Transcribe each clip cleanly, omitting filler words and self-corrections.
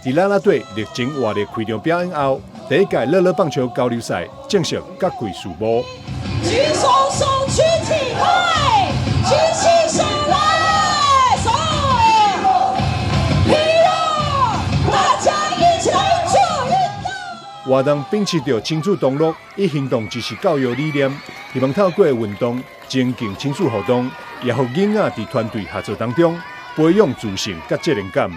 佇啦啦隊熱情活力開場表演後，第一屆樂樂棒球交流賽正式揭開序幕。舉手手舉起來，舉起手來，手，大家一起來做運動。活動秉持著親子同樂，以行動支持教育理念，希望透過運動增進親子互動，也予囡仔佇團隊合作當中培養自信佮責任感。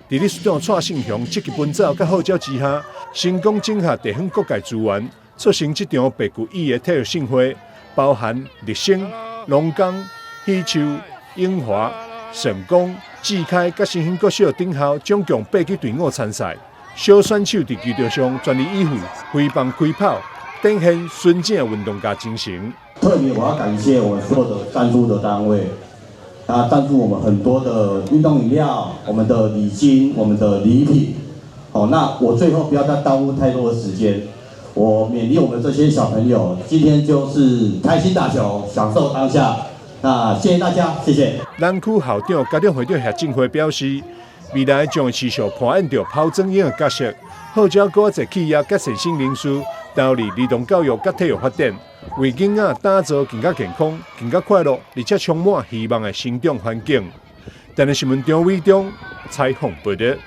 佇理事長蔡勝雄積極奔走佮號召之下，成功整合地方各界資源，促成這場別具意義的體育盛會，包含日升、龍岡、喜樹、永華、聖光、志開佮新興國小等校總共八支隊伍參賽。小選手佇球場上全力以赴，揮棒開跑，展現純正運動家精神。特別我要感謝我們所有的贊助的單位。啊，贊助我們很多的運動飲料、我們的禮金、我們的禮品。好，那我最後不要再耽誤太多的時間，我勉勵我們這些小朋友，今天就是開心打球，享受當下。那謝謝大家，謝謝。南區校長、家長會長謝振輝表示，未來將會持續扮演著拋磚引玉的角色，號召閣較濟企業佮善心人士投入兒童教育佮體育發展，為囡仔打造更加健康、更加快樂，而且充滿希望的成長環境。電視新聞張偉忠採訪報導。